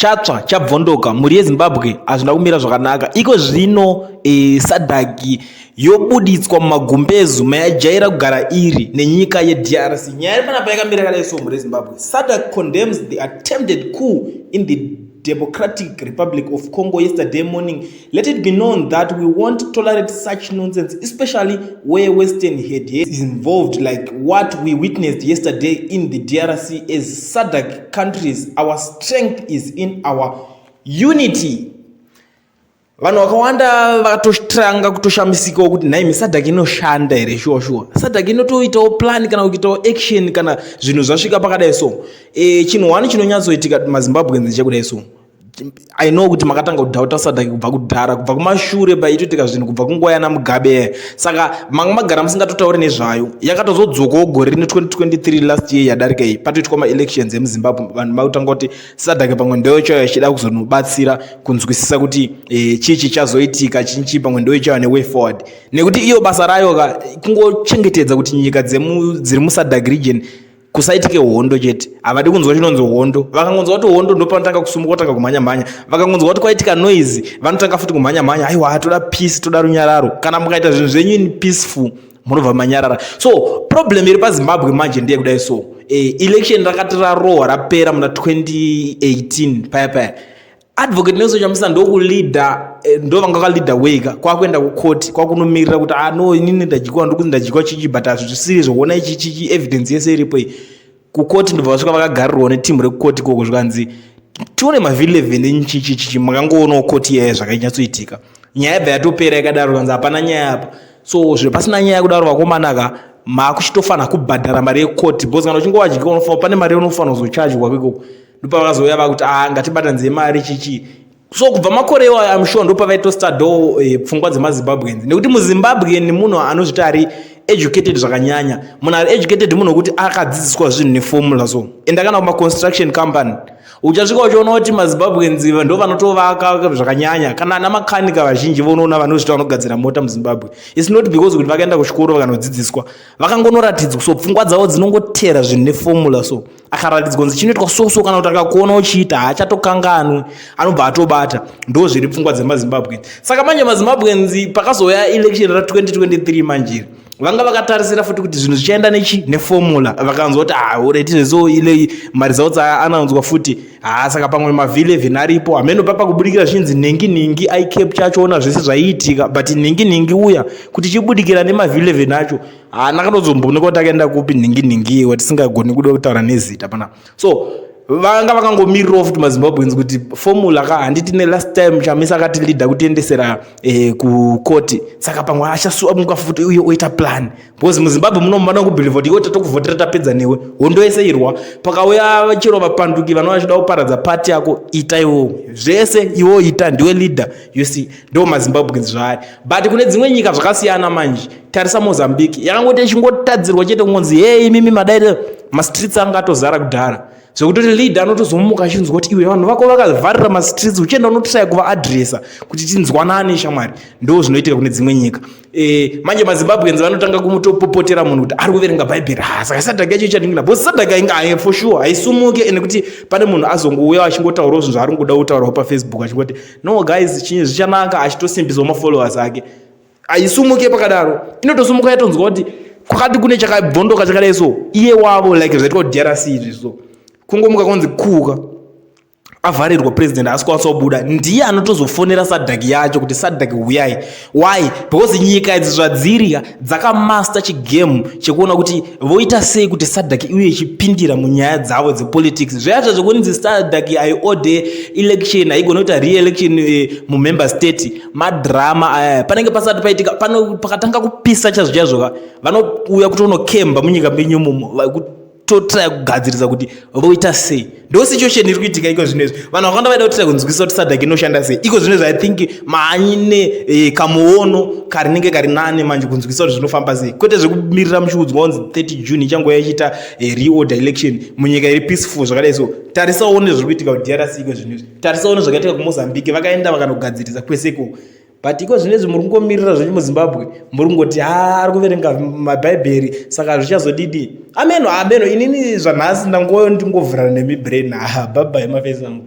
Chatsva chabvondoka, mhuri yeZimbabwe hazvina kumira zvakanaka. Iko zvino e, SADC yobuditswa mumagumbezu mayajaira kugara iri nenyika yeDRC. Nyaya iri panapa yakamira yakadai so, mhuri yeZimbabwe. SADC condemns the attempted coup in the Democratic Republic of Congo yesterday morning. Let it be known that we won't tolerate such nonsense, especially where Western head is involved, like what we witnessed yesterday in the DRC. As SADC countries, our strength is in our unity. Vanhu vakawanda vakatotanga kutoshamisikawo kuti nhaimi, SADC inoshanda here? Shuwa shuwa SADC inotoitawo plan kana kuitawo action kana zvinhu zvasvika pakadai? So chinhu one chinonyatsoitika maZimbabweans chekudai so, I know kuti makatanga kudoubta SADC kubva kudhara, kubva kumashure paitoitika zvinhu, kubva kunguva yana Mugabe. Saka manga magara musingatotauri nezvayo. Yakatozodzokawo gore rino 2023, last year yadarika iyi, patoitwa maelections emuZimbabwe. Vanhu vakutanga kuti SADC pamwe ndoyo chaiyo ichida kuzonobatsira kunzwisisa kuti chii chichazoitika, chinchi pamwe ndoyo chaiyo neway forward, nekuti iyo basa rayo ka kungochengetedza kuti nyika dziri muSADC region kusaitike hondo chete. Havadi kunzwa chinonzi hondo. Vakangonzwa kuti hondo, ndopanotanga kusumuka, kutanga kumhanya mhanya. Vakangonzwa kuti kwaitika noise, vanotanga futi kumhanya mhanya. Aiwa, toda peace, toda runyararo. Kana mukaita zvinhu zvenyu in peaceful, munobva manyarara. So problem iri paZimbabwe manje ndeyekudai so, election rakati rarohwa, rapera muna 2018 paya paya, Advocate Nelson Chamisa ndokuleada, ndo vanga vakaleada wega kwakuenda kukoti, kwakunomirira kuti, "Ah no, inini ndadyiwa, ndikuti ndadyiwa chichi, but hazvisiri zvokuona ichi chichi, evidence yese iripo iyi." Kukoti ndobva vasvika vakagarirwawo netimu rekukoti ikoko, zvikanzi tione maV11 enyu chichi. Makangoonawo koti iyaya zvakanyatsoitika. Nyaya yabva yatopera yakadaro, kanzi hapana nyaya apa. So zviro pasina nyaya kudaro, vakomana ka, maakuchitofanira kubhadhara mari yekoti, because kana uchinge wadyiwa unofanira, pane mari unofanira kuzochajwa ikoko. Ndopavakazouya vakuti, "A, ngatibatanidze mari," chichi. So kubva makore iwayo, I'm sure ndopavaitostadawo pfungwa dzemaZimbabweans, nekuti muZimbabwean munhu anozviti ari educated zvakanyanya. Munhu ari educated munhu wekuti akadzidziswa zvinhu neformula. So enda kana kumaconstruction company, uchasvika uchiona kuti maZimbabweans ndo vanotovaka zvakanyanya, kana ana makanika vazhinji vonoona vanozvita vanogadzira mota muZimbabwe. It's not because kuti vakaenda kuchikoro vakanodzidziswa, vakangonoratidzwa. So pfungwa dzavo dzinongotera zvinhu neformula. So akaratidzwa kunzi chinoitwa so so, kana kuti akakuona uchiita, haachatokanganwi, anobva atobata. Ndo zviri pfungwa dzemaZimbabweans. Saka manje maZimbabweans pakazouya election ra2023 manjiri, vanga vakatarisira futi kuti zvinhu zvichaenda nechi neformula. Vakanzwa kuti, "Ah, alright, zveso ile maresults anaunzwa futi, ha, saka pamwe maV11 aripo." Hameno papa kubudikira zvinzi nhingi nhingi icap chachoona zvese zvaiitika, but nhingi nhingi uya kuti chibudikira nemaV11 acho haana kanozombooneka kuti akaenda kupi nhingi nhingi watisingagoni kuda kutaura nezita pana. So vanga vakangomirirawo futi maZimbabweans kuti formula ka, handiti nelast time Chamisa akatileada kutiendesera kukoti, saka pamwe achasuamuka futi uye oita plan, because muZimbabwe muno mumana kubelieva kuti iwe tatokuvhotera, tapedza newe, hondo yese irwa. Pakauya chero vapanduki vanova vachida kuparadza pati yako, ita iwowo zvese, iwo ita, ndiwe leader. You see, ndo maZimbabweans zvaari. But kune dzimwe nyika zvakasiyana manje. Tarisa Mozambique, yakangoti ichingotadzirwa chete kungonzi, "Hei, mimi madaire," mastreets anga atozara kudhara, zvekutoti leader anotozomuka achinzwa kuti iwe vanhu vako vakavharira mastreets, uchienda unotraya kuvaadresa kuti tinzwanane shamwari. Ndo zvinoitika kune dzimwe nyika. Manje maZimbabweans vanotanga kumutopopotera munhu kuti ari kuverenga Bhaibheri. Ha, saka SADC yacho ichadingina, because SADC inga for sure haisumuke, nekuti pane munhu azongouya achingotaurawo zvinhu zvaari ngoda kutaurawo paFacebook, achingoti, "No guys, chinyi zvichanaka," achitosimbisawo mafollowers ake. Haisumuke pakadaro. Inotosumuka yatonzwa kuti kwakati kune chakabvondoka chakadai so, iye wavo, like zvaitwa kuDRC izvi. So kungomuka kunzi kuka avharirwa, president haasi kukwanisa kubuda, ndiye anotozofonera SADC yacho kuti, "SADC, huyai." Why? Because nyika idzi zvadziri dzakamaster chigame chekuona kuti voita sei kuti SADC iuye ichipindira munyaya dzavo dzepolitics. Zvayazvo zvekunzi SADC haiorde election, haigoni kuita re-election mumember state, madrama aya. Panenge pasati paitika, pakatanga kupisa chaizvo chaizvo, vanouya kutonokemba munyika menyu mumo, totraya kugadzirisa kuti voita sei. Ndo situation iri kuitika iko zvino izvi. Vanhu vakawanda vaida kutraya kunzwisisa kuti SADC inoshanda sei. Iko zvino izvi, I think maanyine kamuono karinenge kari nane manje kunzwisisa kuti zvinofamba sei, kwete zvekumirira muchiudzwa kunzi 30 June ichanguva ichiita reorder election munyika iri peaceful zvakadai. So tarisawo nezviri kuitika kuDRC iko zvino izvi, tarisawo nezvakaitika kuMozambique, vakaenda vakanogadzirisa kwese ikoko. But iko zvino izvi muri kungomirira zvenyu muZimbabwe, muri kungoti, "Ha, ari kuverenga mabhaibheri, saka zvichazodidi?" Ameno, ameno. Inini zvanhasi ndangoyo ndingovhurana nemibrain. Ha, bhabhai, mafesi angu.